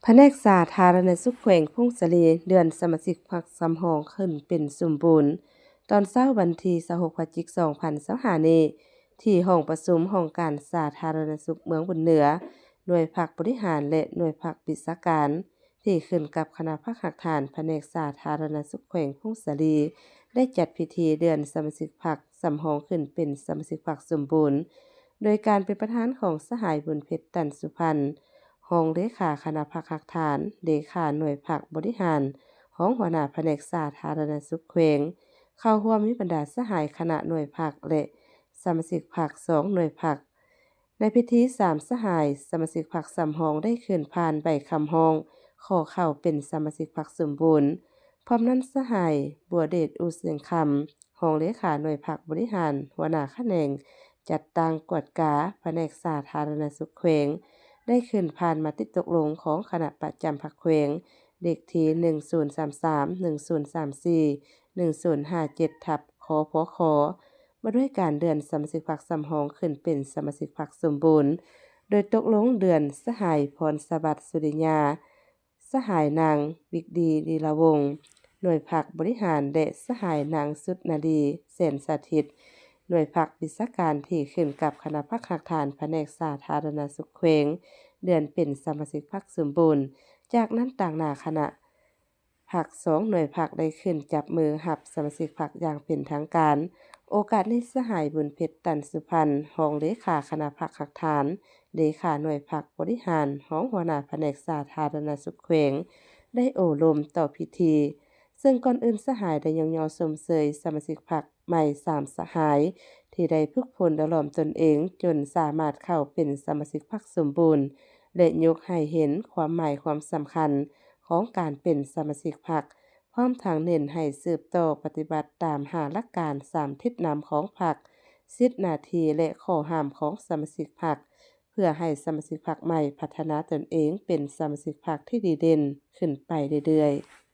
ພະແນກສາທາລະນະສຸກແຂວງຜົ້ງສາລີ ເລື່ອນສະມາຊິກພັກສຳຮອງຂຶ້ນເປັນສົມບູນ. ຕອນເຊົ້າວັນທີຊາວຫົກ ພະຈິກ ສອງພັນຊາວຫ້ານີ້ ທີ່ຫ້ອງປະຊຸມຫ້ອງການສາທາລະນະສຸກເມືອງບຸນເໜືອ, ໜ່ວຍພັກບໍລິຫານ ແລະ ໜ່ວຍພັກວິຊາການ ທີ່ຂຶ້ນກັບຄະນະພັກຮາກຖານພະແນກສາທາລະນະສຸກແຂວງຜົ້ງສາລີ ໄດ້ຈັດພິທີເລື່ອນສະມາຊິກພັກສຳຮອງຂຶ້ນເປັນສະມາຊິກພັກສົມບູນ ໂດຍການເປັນປະທານຂອງສະຫາຍ ບຸນເພັດ ຕັນສຸພັນ ຮອງເລຂາຄະນະພັກຮາກຖານ, ເລຂາໜ່ວຍພັກບໍລິຫານ, ຮອງຫົວໜ້າພະແນກສາທາລະນະສຸກແຂວງ, ເຂົ້າຮ່ວມມີບັນດາສະຫາຍຄະນະໜ່ວຍພັກ ແລະ ສະມາຊິກພັກສອງໜ່ວຍພັກ. ໃນພິທີ ສາມສະຫາຍສະມາຊິກພັກສຳຮອງໄດ້ຂຶ້ນຜ່ານໃບຄຳຮ້ອງຂໍເຂົ້າເປັນສະມາຊິກພັກສົມບູນ. ພ້ອມນັ້ນສະຫາຍ ບົວເດດ ອຸເຊງຄຳ ຮອງເລຂາໜ່ວຍພັກບໍລິຫານ, ຫົວໜ້າຂະແໜງຈັດຕັ້ງກວດກາພະແນກສາທາລະນະສຸກແຂວງ ໄດ້ຂຶ້ນຜ່ານມະຕິຕົກລົງຂອງຄະນະປະຈຳພັກແຂວງ ເລກທີ ໜຶ່ງສູນສາມສາມ ໜຶ່ງສູນສາມສີ່ ໜຶ່ງສູນຫ້າເຈັດ ທັບ ຄພຄ ວ່າດ້ວຍການເລື່ອນສະມາຊິກພັກສຳຮອງຂຶ້ນເປັນສະມາຊິກພັກສົມບູນ ໂດຍຕົກລົງເລື່ອນສະຫາຍ ພອນສະຫວັດ ສຸລິຍາ, ສະຫາຍນາງ ວິກດີ ລີລາວົງ ໜ່ວຍພັກບໍລິຫານ ແລະ ສະຫາຍນາງ ສຸດນາລີ ແສນສະຖິດ ໜ່ວຍພັກວິຊາການ ທີ່ຂຶ້ນກັບຄະນະພັກຮາກຖານພະແນກສາທາລະນະສຸກແຂວງ ເລື່ອນເປັນສະມາຊິກພັກສົມບູນ. ຈາກນັ້ນຕາງໜ້າຄະນະ ພັກສອງໜ່ວຍພັກໄດ້ຂຶ້ນຈັບມືຮັບສະມາຊິກພັກຢ່າງເປັນທາງການ. ໂອກາດນີ້ ສະຫາຍ ບຸນເພັດ ຕັນສຸພັນ ຮອງເລຂາຄະນະພັກຮາກຖານ, ເລຂາໜ່ວຍພັກບໍລິຫານ, ຮອງຫົວໜ້າພະແນກສາທາລະນະສຸກແຂວງ ໄດ້ໂອ້ລົມຕໍ່ພິທີ, ເຊິ່ງກ່ອນອື່ນສະຫາຍໄດ້ຍ້ອງຍໍຊົມເຊີຍສະມາຊິກພັກ ໃໝ່ສາມສະຫາຍ ທີ່ໄດ້ຝຶກຝົນຫຼໍ່ຫຼອມຕົນເອງຈົນສາມາດເຂົ້າເປັນສະມາຊິກພັກສົມບູນ ແລະ ຍົກໃຫ້ເຫັນຄວາມໝາຍຄວາມສຳຄັນຂອງການເປັນສະມາຊິກພັກ, ພ້ອມທັງເນັ້ນໃຫ້ສືບຕໍ່ປະຕິບັດຕາມຫ້າຫຼັກການ ສາມທິດນຳຂອງພັກ, ສິດໜ້າທີ່ ແລະ ຂໍ້ຫ້າມຂອງສະມາຊິກພັກ, ເພື່ອໃຫ້ສະມາຊິກພັກໃໝ່ພັດທະນາຕົນເອງເປັນສະມາຊິກພັກທີ່ດີເດັ່ນຂຶ້ນໄປເລື້ອຍໆ.